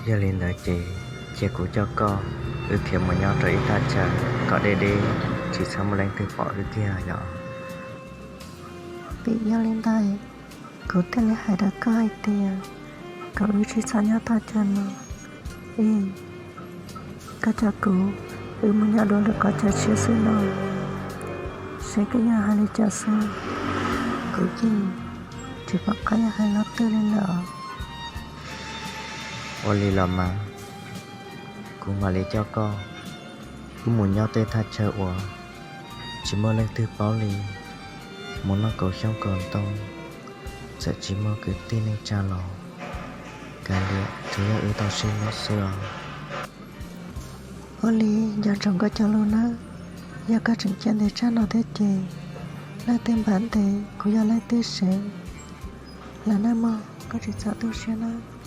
Yog li ntawd ces cia kuv coj koj wb khiav mus nyob rau ib thaj chaw kom deb deb, tsis txhob muaj leej twg pom wb kiag yom. Vim yog li ntawd, kuv thiaj li hais rau koj hais tias kom wb tsis txhob nyob thaj chaw no. Ej, koj coj kuv wb mus nyob dua lwm qhov chaw tshiab xwb no, seb koj yuav hais li cas xwb. Kuv yeej tsis pom qab yuav hais lo twg li lawm. Ua li los mas, kuv mam li coj koj wb mus nyob tej thaj chaw uas tsis muaj leej twg paub li, mus noj kaus xyoob kaus ntoo, txawm tsis muaj kwv tij neej tsa los kav liam, tsuas yog wb tau sib hlub xwb os. Ua li, nco ntsoov koj cov lus nawb. Yog koj tseem cia ntev tshaj no thiab ces leej twg npam ntev kuv yog leej twg sev. Lawm nawb mog, koj tsis txhob tu siab nawb.